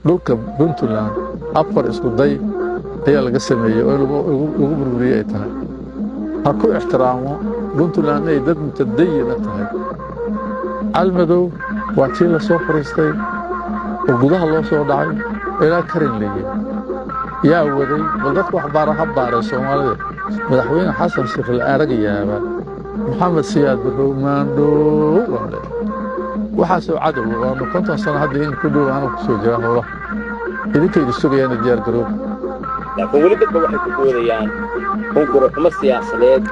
Dhulka Puntland afar isku day ayaa laga sameeyey oo in lagu burburiyey ay tahay. Ha ku ixtiraamo Puntland inay dad mutadayina tahay. Calmadow waa tii la soo fariistay oo gudaha loo soo dhacay ilaa karin leeyey. Yaa waday? Bal dadka wax baara ha baaray Soomaalida. Madaxweyne Xasan Sheekh la aragayaaba, Maxamed Siyaad Barrow maandhow waan leeyahay. Waxaasoo cadow waanu 50 sano hadda in ku dhow aanu kusoo jiraa howlaha idinkaydu sugayaan diyaar garoob. Laakiin weli dadba waxay ku doodayaan hunguro xumo siyaasadeed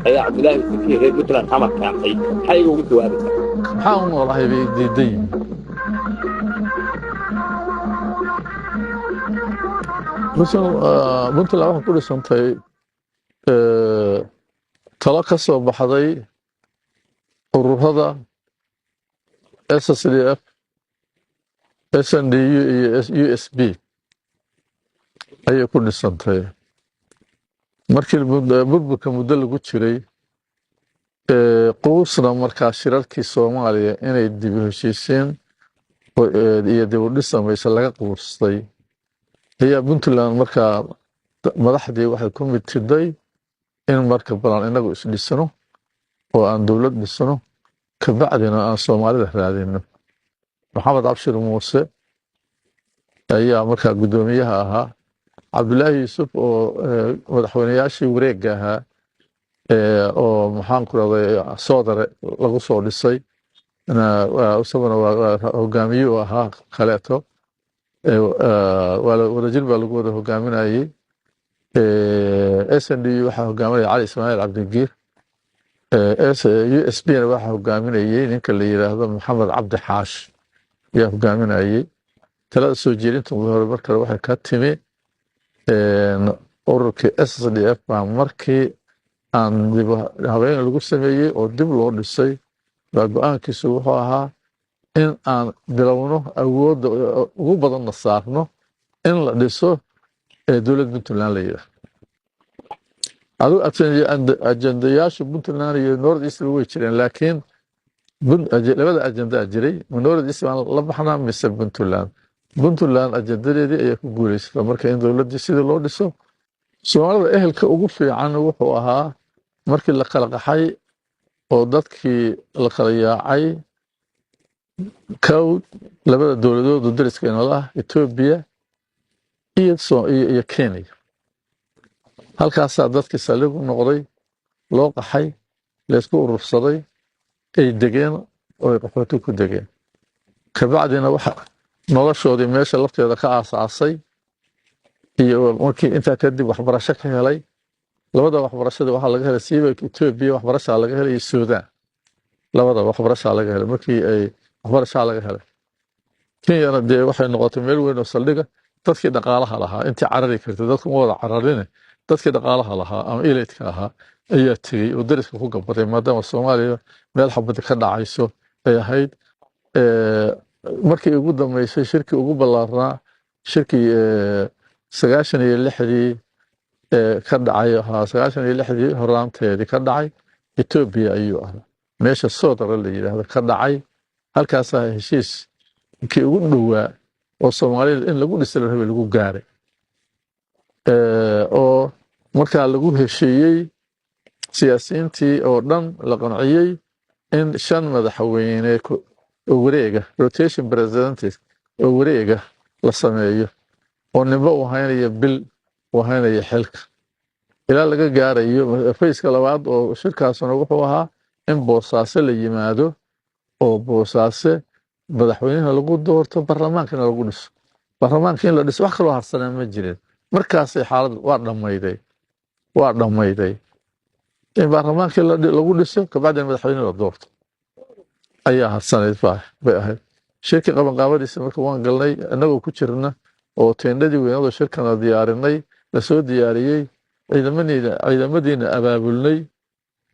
ayaa Cabdilaahi Yuusuf reer Puntland xamar keentay. Maxay iga ugu jawaabaysaa? Maxaa u noolahay bay diidan yihiin. Puntland waxay ku dhisantay talo ka soo baxday ururada SSDF, SNDU iyo USB ayay ku dhisantay. Markii burburka muddo lagu jiray, quusna markaa shirarkii Soomaaliya inay dib u heshiisiin iyo dib u dhis samaysa laga quustay, ayaa Puntland markaa madaxdii waxay ku mitiday in marka balan inagu isdhisno oo aan dowlad dhisno, kabacdina aan Soomaalida raadino. Maxamed Cabshir Muuse ayaa markaa guddoomiyaha ahaa. Cabdulaahi Yuusuf oo madaxweyneyaashii wareegga ahaa oo maxaan ku rahday Soodare lagu soo dhisay, isaguna hogaamiye u ahaa kaleeto. Wadajir baa lagu wada hogaaminayey. SNDU waxaa hogaaminaya Cali Ismaaciil Cabdigiir, USB na waxaa hogaaminayey ninka la yiraahdo Maxamed Cabdi Xaash ayaa hogaaminayey. Talada soo jeedinta hore mar kale waxay ka timi ururkii SSDF baa markii aan dib habeen lagu sameeyey oo dib loo dhisay baa go-aankiisu wuxuu ahaa in aan bilowno, awoodda ugu badanna saarno in la dhiso ee dowlad Puntland la yidhaahdo. Adigu ajendayaashu Puntland iyo North East way jireen, laakiin labada ajendaa jiray, ma North East baan la baxnaa mise Puntland? Puntland ajendadeedii ayaa ku guuleysata marka in dowladdii sidii loo dhiso. Soomaalida ehelka ugu fiican wuxuu ahaa markii la kala qaxay oo dadkii la kala yaacay, kow labada dowladood oo dariska inala ah, Etoobiya iyo Kenya. Halkaasaa dadkii saldhig u noqday, loo qaxay, laysku urursaday, ay degeen oo ay qaxooti ku degeen. Kabacdina waxa noloshoodii meesha lafteeda ka aasaasay iyo markii intaa kadib waxbarasho ka helay labada. Waxbarashada waxaa laga helay siiba Etoobiya, waxbarashaa laga helay, iyo Suudaan, labada waxbarashaa laga helay. Markii ay waxbarashaa laga helay Kenyana, dee waxay noqotay meel weyn oo saldhiga dadkii dhaqaalaha lahaa intii carari kartay. Dadku ma wada cararine, dadkii dhaqaalaha lahaa ama elite-ka ahaa ayaa tegey oo dariska ku gabaday, maadaama Soomaaliya meel xabadi ka dhacayso ay ahayd. Markii ugu dambeysay shirkii ugu ballaarnaa, shirkii 96-dii ka dhacay ahaa, 96-dii horaanteedii ka dhacay Etoobiya ayuu ahaa, meesha Soodara la yidhaahdo ka dhacay. Halkaasaa heshiis kii ugu dhowaa oo Soomaalida in lagu dhisa la rabay lagu gaaray, oo markaa lagu heshiiyey, siyaasiyiintii oo dhan la qanciyey in shan madaxweyne oo wareega, rotation presidents oo wareega la sameeyo, oo ninba uu haynayo bil, uu haynayo xilka ilaa laga gaarayo phase-ka labaad. Oo shirkaasuna wuxuu ahaa in Boosaaso la yimaado oo Boosaaso madaxweynaha lagu doorto, baarlamaankana lagu dhiso. Baarlamaanka in la dhiso wax kaloo harsanaa ma jirin. Markaasay xaalad waa dhammayday, waa dhammayday in baarlamaankii lagu dhiso, kabacdina madaxweyne la doorto ayaa harsanayd bay ahayd. Shirkii qabanqaabadiisa marka waan galnay innagoo ku jirna oo teendhadii weynado shirkana diyaarinay, lasoo diyaariyey, ciidamadiina abaabulnay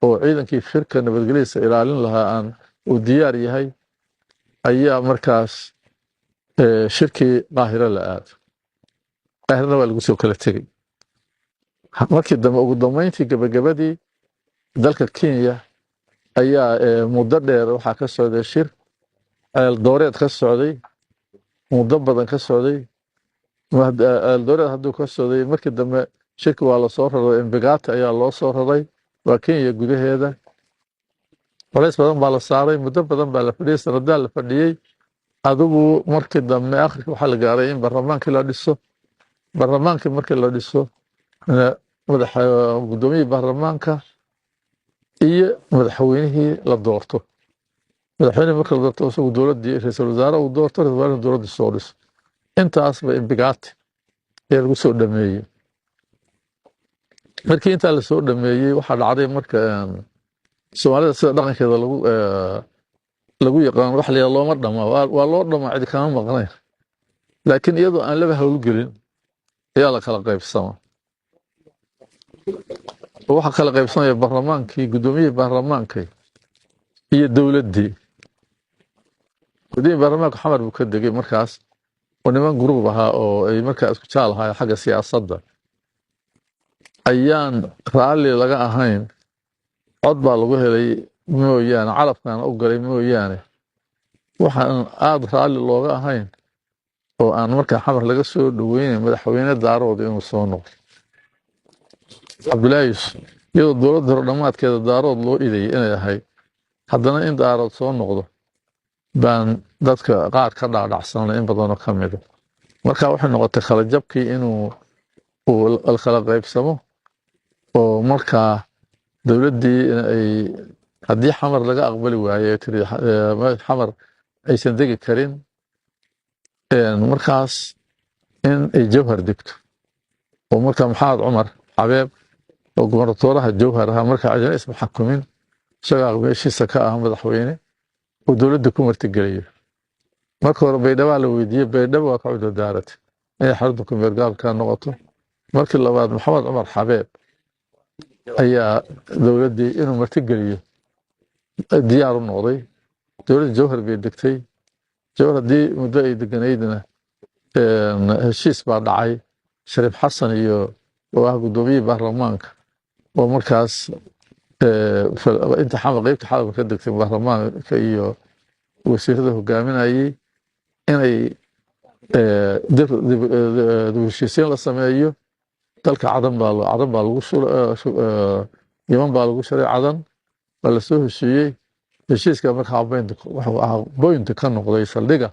oo ciidankii shirka nabadgelyadiisa ilaalin lahaa aan uu diyaar yahay, ayaa markaas shirkii Qaahiro la aado. Qaahirana waa lagu soo kala tegey markii dambe. Ugu dambeyntii gabagabadii dalka Kenya ayaa muddo dheer waxaa ka socday shir ceel dooreed ka socday. Muddo badan ka socday Eldoret hadduu ka socday, markii dambe shirki waa lasoo raray, Embagati ayaa loo soo raray, waa Kenya gudaheeda. Culays badan baa la saaray, muddo badan baa la fadhiyey, sanadaa la fadhiyey. Adigu markii dambe akhirka waxaa la gaaray in baarlamaankii la dhiso. Baarlamaankii markii la dhiso, madaxa guddoomiyihii baarlamaanka iyo madaxweynihii la doorto. Madaxweyne marka la doorto, isagu dowladdii ra'iisul wasaare uu doorto, ra'iisul wasaare dowladda soo dhiso. Intaasba Embagati ayaa lagu soo dhameeyey. Markii intaa lasoo dhameeyey, waxaa dhacday marka Soomaalida sida dhaqankeeda lagu yaqaan, wax la yidhaha looma dhama. Waa loo dhama, cidi kama maqnayn, laakiin iyadoo aan laba howlgelin ayaa la kala qaybsama. Oo waxaa kala qaybsanaya baarlamaankii, guddoomiyihii baarlamaankii iyo dowladdii. Guddoomiyihii baarlamaanka Xamar buu ka degay markaas, oo niman group ahaa oo ay markaa isku jaal ahaa xagga siyaasadda ayaan raalli laga ahayn. Cod baa lagu helay mooyaane, calafkan u galay mooyaane, waxaan aada raalli looga ahayn oo aan markaa Xamar laga soo dhoweynayn madaxweyne Daarood inuu soo noqdo, Cabdullaahi Yusuf. Iyadoo dowladda hore dhammaadkeeda Daarood loo idayay inay ahayd, haddana in Daarood soo noqdo baan dadka qaar ka dhaadhacsanay, in badanoo ka mida. Marka waxay noqotay kala jabkii inuu uu la kala qaybsamo, oo markaa dowladdii ay haddii Xamar laga aqbali waaye tiri Xamar aysan degi karin, markaas in ay Jawhar degto. Oo marka Maxamed Cumar Xabeeb oo gubernatooraha Jawhar ahaa, markaa cidina isma xakumin, isagaa meeshiisa ka ah madaxweyne oo dowladda ku martigeliyo. Marka hore Baydhabaa la weydiiyey, Baydhabo waa ka cudurdaaratay inay xarunta kumeel gaarka noqoto. Markii labaad Maxamed Cumar Xabeeb ayaa dowladdii inuu martigeliyo diyaar u noqday. Dowladda Jawhar bay degtay. Jawhar haddii muddo ay deganaydna, heshiis baa dhacay Shariif Xasan iyo oo ah guddoomiyihii baarlamaanka, oo markaas inta Xamar, qeybta Xamar ka degtay baarlamaanka iyo wasiirada hogaaminayay, inay dib heshiisiin la sameeyo dalka. Cadan baa lagu Yaman baa lagu shiray, Cadan waa lasoo heshiiyey. Heshiiska markaa wuxuu ahaa point ka noqday saldhiga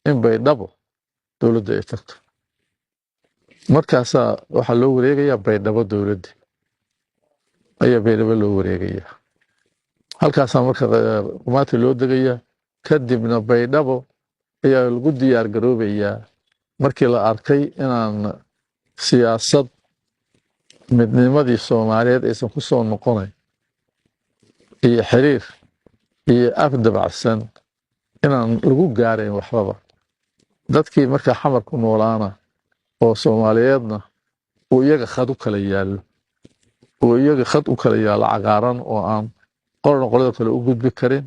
in Baydhabo dowladda ay tagto. Markaasaa waxaa loo wareegayaa Baydhabo, dowladda ayaa Baydhabo loo wareegayaa. Halkaasaa marka qumaati loo degayaa. Kadibna Baydhabo ayaa lagu diyaar garoobayaa. Markii la arkay inaan siyaasad midnimadii Soomaaliyeed aysan ku soo noqonayn iyo xiriir iyo af dabacsan inaan lagu gaarayn waxbaba, dadkii markaa Xamar ku noolaana oo Soomaaliyeedna uu iyaga khad u kala yaallo, uu iyaga khad u kala yaallo cagaaran oo aan qolna qolada kale u gudbi karin,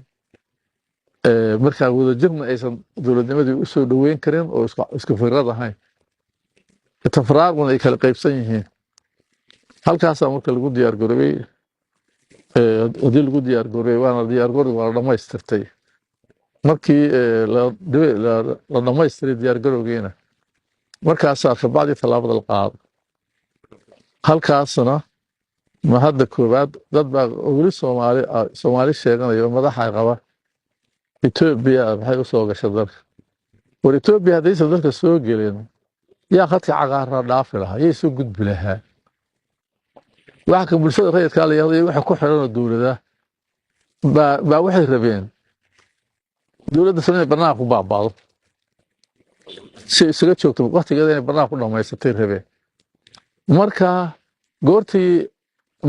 markaa wadajirna aysan dowladnimadii u soo dhoweyn karin oo isku fikrad ahayn, tafraaquna ay kala qaybsan yihiin. Halkaasaa marka lagu diyaar garoobay. Haddii lagu diyaar garoobay, waana diyaar garowgi waa la dhammaystirtay. Markii la dhammaystiray diyaar garowgiina, markaasaa kabacdi tallaabada la qaado. Halkaasna ma hadda koowaad dad baa weli Soomaali sheeganaya oo madaxa qaba Etoobiya maxay u soo gashay dalka? War, Etoobiya haddaysan dalka soo gelin, yaa khadka cagaarna dhaafi lahaa? Yay soo gudbi lahaa? Waxa ka bulshada rayidkaa la yahdo iyo waxa ku xidhanoo dowlada baa waxay rabeen dowladda inay barnaamij ku baaba'do, si isaga joogto waqtigeeda inay barnaamij ku dhammaysatay rabeen. Marka goortii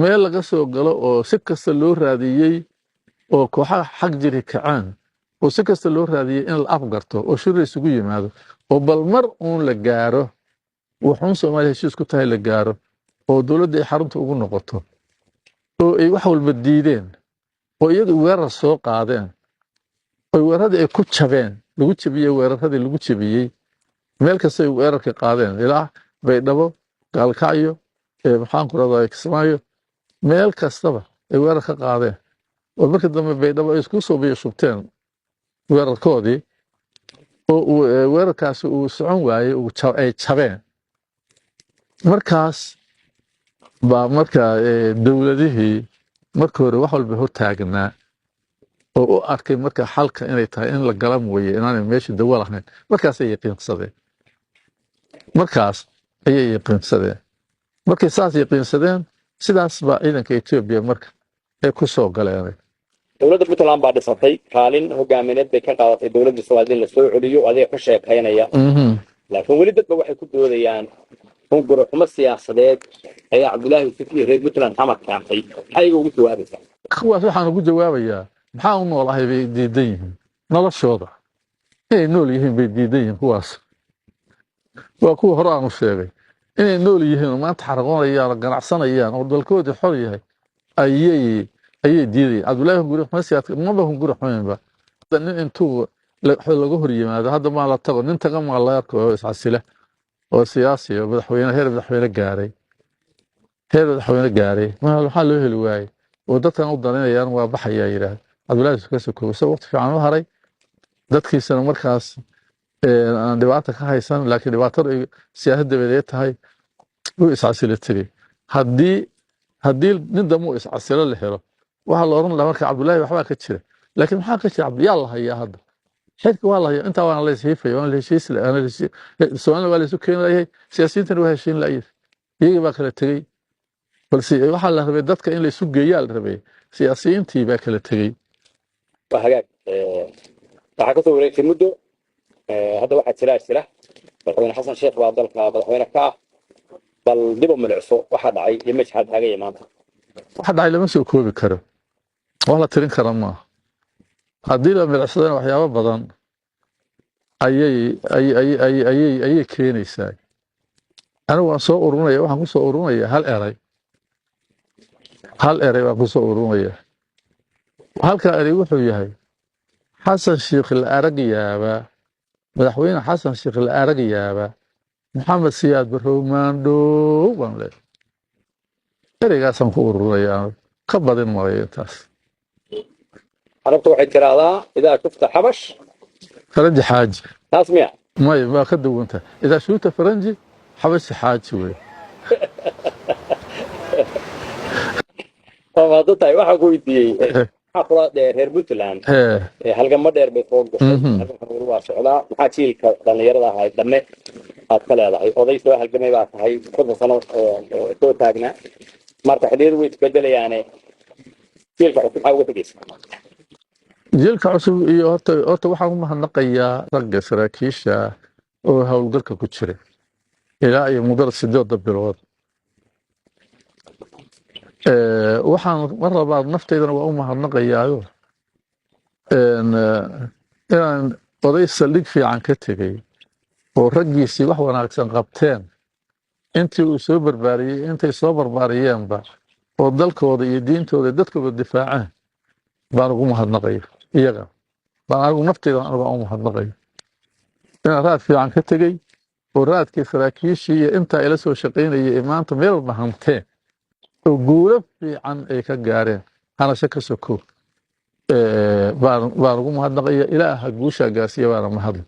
meel laga soo galo oo si kasta loo raadiyey oo kooxaha xag jiri kacaan oo si kasta loo raadiyey in la afgarto oo shir la isugu yimaado oo bal mar uun la gaaro wuxuun Soomaaliya heshiis ku tahay la gaaro oo dowladda ay xarunta ugu noqoto, oo ay wax walba diideen oo iyagu weerar soo qaadeen oo weeraradii ay ku jabeen, lagu jabiyey, weeraradii lagu jabiyey, meel kasta ay weerarka qaadeen, ilaa Baydhabo, Gaalkacyo, maxaan ku rahdaa, Kismaayo, meel kastaba ay weerar ka qaadeen, oo markii dambe Baydhabo ay isku soo biyo shubteen weerarkoodii. Oo weerarkaasi uu socon waayey, ay jabeen. Markaas baa marka dowladihii marka hore wax walba hortaagnaa oo u arkay marka xalka inay tahay in la gala mooye inaanay meesha dawo lahayn, markaasay yaqiinsadeen. Markaas ayay yaqiinsadeen. Markay saas yaqiinsadeen, sidaas baa ciidanka Etoobiya marka ay ku soo galeen. Dowladda Puntland baa dhisatay, kaalin hogaamineed bay ka qaadatay dowladda Soomaaliya in la soo celiyo, adiga ka sheekaynaya. Laakiin weli dadba waxay ku doodayaan hunguro xumo siyaasadeed ayaa Cabdullaahi Yusuf iyo reer Puntland xamar keentay. Maxay iga ugu jawaabaysaa? Kuwaas waxaan ugu jawaabayaa, maxaa u noolahay bay diidan yihiin. Noloshooda inay nool yihiin bay diidan yihiin. Kuwaas waa kuwa hore aanu sheegay inay nool yihiin oo maanta xaraqoonayaan oo ganacsanayaan oo dalkoodii xor yahay ayay diidayaan. Cabdullaahi hunguri xumo siyaasad maba hunguri xumaynba. Hadda nin intuu laga hor yimaado, hadda maa la tago, nin taga maa la arko oo iscasila oo siyaasi oo madaxweyne, heer madaxweyne gaaray, heer madaxweyne gaaray. Maxaa loo heli waayey oo dadkan u daninayaan waa baxayaa yidhaahda? Cabdullaahi ka sokow, isagoo waqti fiican u haray dadkiisana markaas aan dhibaata ka haysan, laakiin dhibaatada ay siyaasad dabadeed tahay, wuu iscasilo tegey. Haddii nin dambe uu iscasilo la helo, waxaa la oran lahaa marka Cabdullaahi waxbaa ka jira. Laakiin maxaa ka jira? Yaa la hayaa hadda? Xilka waa la hayaa intaa, waana la ishiifaya, waana la heshiis, Soomaalina waa la isu keeni layahay, siyaasiyiintana waa heshiin layahay, iyagii baa kala tegey. Balse waxaa la rabay dadka in la isu geeyaa la rabay, siyaasiyiintii baa kala tegey. Waa hagaag. Waxaa kasoo wareegtay muddo. Hadda waxaa jira Madaxweyne Xasan Sheekh baa dalka madaxweyne ka ah. Bal dib u milicso waxa dhacay iyo meesha xaal taagaya maanta. Waxa dhacay lama soo koobi karo, wax la tirin kara maaha. Haddii la milicsadana waxyaabo badan ayay keenaysaa. Anigu waan soo urunaya, waxaan ku soo urunaya hal eray. Hal eray baan ku soo urunaya. Halkaa erey wuxuu yahay Xasan Sheikh la arag yaabaa, Madaxweyne Xasan Sheikh la arag yaabaa, Maxamed Siyaad Barrow maandhow baan leeyahay. Ereygaasaan ku ururaya anigu, ka badin maayo intaas. Carabta waxay tiraahdaa idaa shufta xabash faranji xaaji. Taas miya? May, waa ka duwanta. Idaa shuuta faranji xabashi xaaji wey. Waa mahadsan tahay. Waxaan ku weydiiyey, maxaa kula reer Puntland halgamo dheer bay soo gashay. Halgankan weli waa socdaa. Maxaa jiilka dhallinyarada ahaa dame aad ka leedahay? Oday soo halgamay baa tahay, 50 sano oo soo taagnaa. Marka xilliyadu way isbedelayaane, jiilka cusub maxaa uga tegeysa? Jiilka cusub iyo horta waxaan u mahadnaqayaa ragga saraakiisha oo howlgalka ku jira ilaa iyo muddada 8 bilood. Waxaan mar labaad naftaydana waa u mahadnaqayaayo inaan oday saldhig fiican ka tegey oo raggiisii wax wanaagsan qabteen intii uu soo barbaariyey, intay soo barbaariyeenba, oo dalkooda iyo diintooda iyo dadkooda difaaceen baan ugu mahadnaqaya. Iyaga baan anigu nafteyda anigu aan u mahadnaqaya inaan raad fiican ka tegey oo raadkii saraakiishii iyo intaa ila soo shaqaynayay ee maanta meel walba hanteen oo guulo fiican ay ka gaareen hanasho ka sokow, baan ugu mahadnaqaya. Ilaaha guushaa gaarsiiya baana mahadle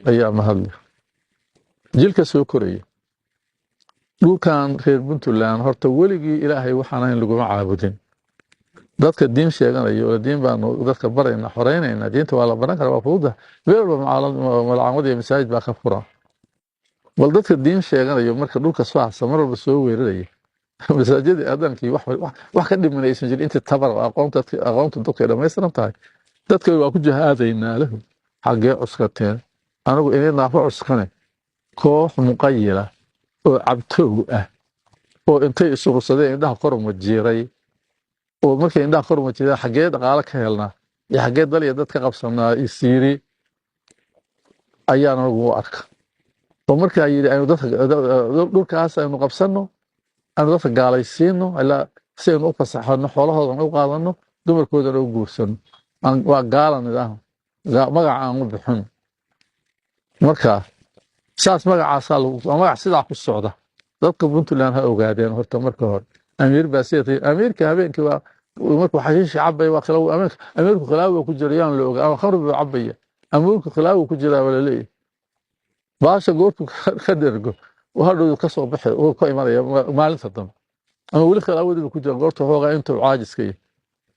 ayaa mahadle. Jiilka soo koraya, dhulkan reer Puntland horta weligii Ilaahay waxaan ahayn laguma caabudin. Dadka diin sheeganaya oo diin baanu dadka barayna, xoreynayna, diinta waa la baran karaa, waa fududa. Meel walba malcaamad iyo masaajid baa ka furan. Bal dadka diin sheeganayo marka dhulka soo harsa mar walba soo weeraraya masaajidii aadaankii, wax ka dhiman aysan jirin, intii tabar oo aqoonta dadka ay dhammaystiran tahay, dadka waa ku jihaadaynaa lahu, xaggee cuskateen? Anigu inay naafo cuskane, koox muqayila oo cabtow ah oo intay isurursadeen indhaha kor majiiray, oo markay indhaha kor majiireen xaggee dhaqaale ka helnaa iyo xaggee dal iyo dad ka qabsanaa isiiri ayaan anigu u arka. Oo markaa yidhi aynu dadka dhulkaas aynu qabsanno, aynu dadka gaalaysiino ilaa si aynu u fasaxano, xoolahoodana u qaadano, dumarkoodana u guursano. Waa gaala nidaam magaca aan u bixin. Marka saas magacaasaa waa magac sidaa ku socda. Dadka Puntland ha ogaadeen horta marka hore amiir baa sida amiirka habeenkii waa markuu xashiishi cabaya, waa amiirku khilaawi ku jira yaan la ogaa, ama khamri buu cabaya. Amuurka khilaafu ku jiraa waa laleeyahy. Baasha goortu ka dhergo hadhow ka soo baxay uu ka imanaya maalinta dambe, ama weli khilaawadii ku jira goorta xoogaa intuu caajiska yahay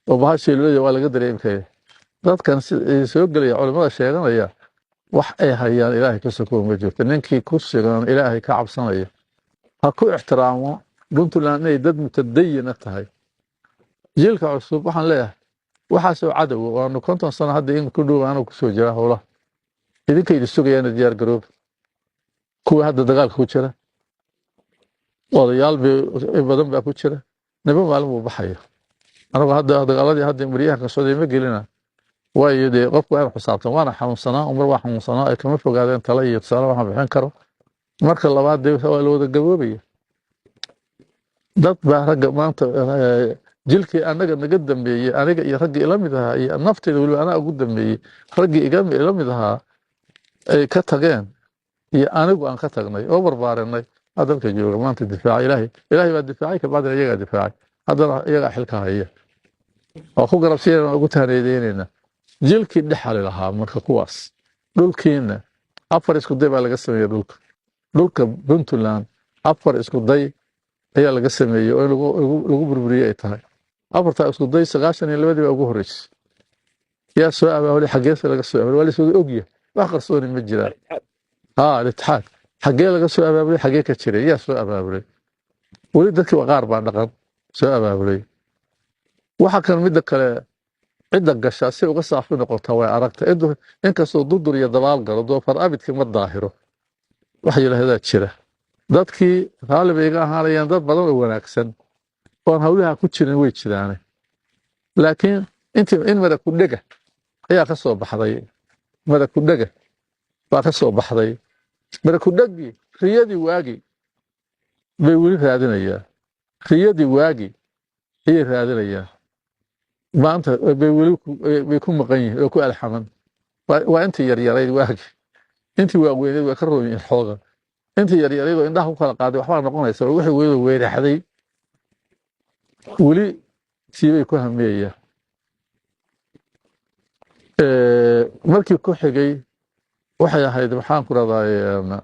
oo bahashii laleeyahay waa laga dareemi kaya. Dadkan soo gelaya culimada sheeganaya wax ay hayaan Ilaahay ka sokow ma jirto. Ninkii kursigan Ilaahay ka cabsanaya ha ku ixtiraamo Puntland inay dad mutadayina tahay. Jiilka cusub waxaan leeyahay, waxaasoo cadowa waanu 50 sano hadda in ku dhow anuu kusoo jira howlaha, idinka idin sugayaana diyaar garooba. Kuwa hadda dagaalka ku jira odayaal badan baa ku jira, niba maalin buu baxaya. Anigu hadda dagaaladii hadda maryaha ka socday ma gelina, waayo dee qofku waa xisaabtan, waana xanuunsanaa, umar waa xanuunsanaa, ay kama fogaadeen tala iyo tusaale waxaan bixin karo. Marka labaad dee waa la wada gaboobaya. Dad baa ragga maanta jilkii anaga naga dambeeyey, aniga iyo raggii ila mid ahaa iyo nafteyda weliba anaa ugu dambeeyey, raggii ila mid ahaa ay ka tageen iyo anigu aan ka tagnay oo barbaarinay dalka jooga maanta difaaca. Ilaahay baa difaacay, kabacdina iyagaa difaacay, haddana iyagaa xilka haya waa ku garabsiinayna, ugu tahneedeynayna jilkii dhexali lahaa. Marka kuwaas dhulkiina 4 isku day baa laga sameeyey dhulka Puntland, 4 isku day ayaa laga sameeyey oo in lagu burburiyey ay tahay. 4taa isku day 92dii baa ugu horreysay. Yaa soo abaabulay? Xaggeese laga soo abaabulay? Waa la ogyahay, wax qarsooni ma jiraan. Ha, al-itixaad xaggee laga soo abaabulay? Xaggee ka jiray? Yaa soo abaabulay? Weli dadkii waa qaar baa dhaqan soo abaabulay. Waxa kan midda kale cidda gashaa si uga saafi noqota way aragta. Inkastoo durdur iyo dabaal galo, doofar abidka ma daahiro wax yidhaahdaa jira. Dadkii raalli bay iga ahaanayaan, dad badan oo wanaagsan oon hawlaha ku jirin way jiraane, laakiin intii in mara ku dhega ayaa ka soo baxday, mara ku dhega baa ka soo baxday. Mara ku dhegii riyadii waagi bay weli raadinayaan, riyadii waagi ayay raadinayaan maanta, bay weli bay ku maqan yihiin oo ku alxaman. Waa intii yaryarayd waagi, intii waaweyneyd way ka roon yihiin xooga. Intii yaryarayd oo indhaha ku kala qaaday waxbaa noqonaysa, wixii weydo weeraxday weli siibay ku hameeyaan. Markii ku xigay waxay ahayd, maxaan ku rahdaa,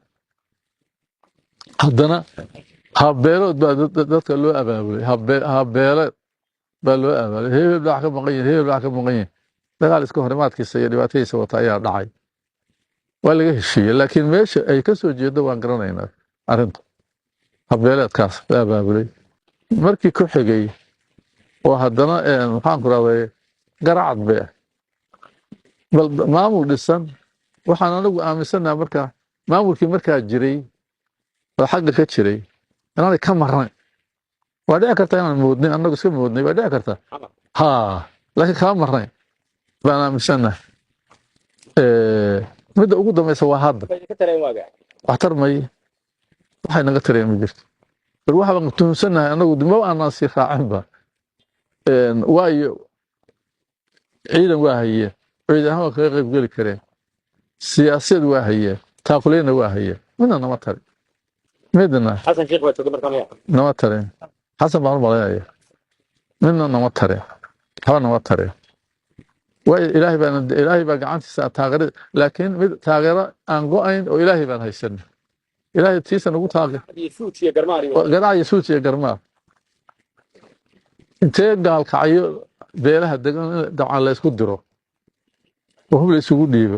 haddana habbeelood baa dadka loo abaabulay, habbeeleed baa loo abaabulay. Hebel baa ka maqan yihin, hebel baa ka maqan yihin. Dagaal iska horimaadkiisa iyo dhibaatadiisa wata ayaa dhacay, waa laga heshiiyey, laakiin meesha ay ka soo jeedo waan garanaynaa arrinta habbeeleedkaas la abaabulay. Markii ku xigay oo haddana maxaan ku rahday garacad bay ah, bal maamul dhisan waxaan anigu aaminsanaha markaa maamulkii markaa jiray oo xagga ka jiray inaanay ka marnayn. Waa dhici kartaa inaan moodnay, annagu iska moodnay, waa dhici kartaa ha, laakiin kama marnayn baan aaminsanaha. Midda ugu dambaysa waa hadda waxtar may waxay naga tareen ma jirto. Bal waxa baan tuhunsannahay annagu maba aanaan sii raacinba, waayo ciidan waa hayeen, ciidan ahaan waa kaga qayb geli kareen, siyaasiyad waa hayeen, taakuleyna waa hayeen, midna nama tarin, midna Xasan Sheekh baa joogay markaa miya? Nama tarin, Xasan baan u malaynaya. Midna nama tarin, waxba nama tarin. Waayo Ilaahay baa gacantiisa taageero, laakiin mid taageero aan go'ayn oo Ilaahay baan haysan, Ilaahay tiisa nagu taageer iyo suuj iyo garmaar iyo garaac iyo suuj iyo garmaar. Intee gaalkacyo beelaha degan in dabcan la isku diro oo hub la isugu dhiibo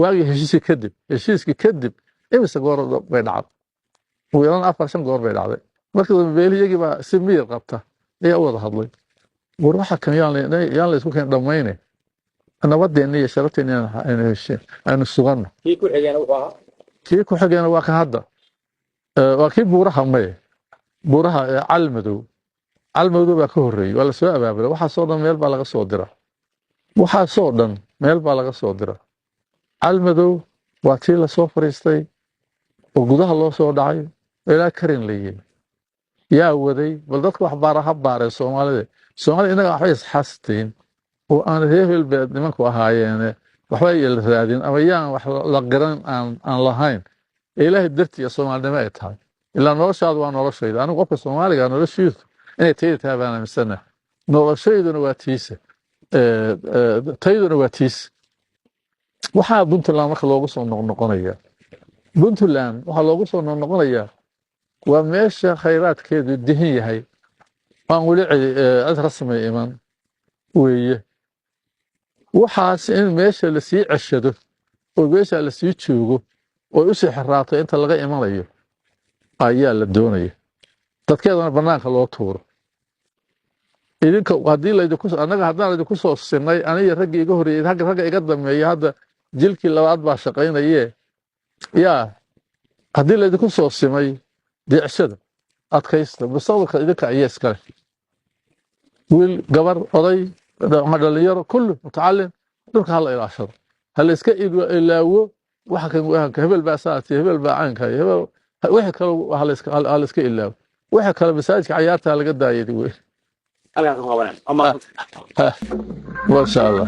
waagii heshiiskii kadib, heshiiskii kadib imise goor bay dhacday? Ugu yaraan 4-5 goor bay dhacday. Markii dambe beelihii iyagii baa si miyir qabta ayaa u wada hadlay: war waxa kan yaan la isku keen dhammayne, nabadeenna iyo sharafteena aynu heshiin aynu suganno. Kii ku xigayna wuxuu ahaa Kii ku xigayna waa kan hadda. Waa kii buuraha maye, buuraha Calmadow. Calmadow baa ka horreeyey, waa lasoo abaabulay. Waxaasoo dhan meel baa laga soo dira, waxaasoo dhan meel baa laga soo dira. Calmadow waa tii lasoo fariistay oo gudaha loo soo dhacay oo ilaa karin la yiri. Yaa waday? Bal dadka wax baara ha baareen Soomaalida. Soomaalida innaga waxba isxastiin oo aan reer hebelbeed nimanku ahaayeene waxba la raadin ama yaan wax la qiran aan lahayn, ee Ilaahay dartii iyo Soomaalinimo ay tahay. Ilaa noloshaadu waa noloshayda. Anigu qofka Soomaaliga noloshiisu inay tayda tahay baan aaminsanahay, noloshayduna waa tiisa, tayduna waa tiisa. Waxaa Puntland marka loogu soo noqnoqonaya, Puntland waxaa loogu soo noqnoqonayaa waa meesha khayraadkeedu dihin yahay, aan weli cid rasmi iman weeye. Waxaas in meesha lasii ceshado oo meesha lasii joogo oo usii xiraato inta laga imanayo ayaa la doonaya, dadkeedana banaanka loo tuuro. Idinka haddii laydinku, annaga haddaan idinku soo sinay, aniga raggii iga horreeyey, ragga iga dambeeya, hadda jilkii labaad baa shaqaynaye. Yaa haddii laydinku soo simay, deecshada adkaysta, mustaqbalka idinka ayaa iskale, wiil, gabar, oday, dhalinyaro, kullu mutacallim. Dhulka hala ilaashado, ha la iska ilaawo waxa kan wahanka, hebel baa saati, hebel baa caynka, hebel wixii kale ha la iska ilaawo, wixii kale masaajidka cayaarta laga daayay wey. Halkaas ku qabanaan. Waa mahadsantahay. Masha Allah.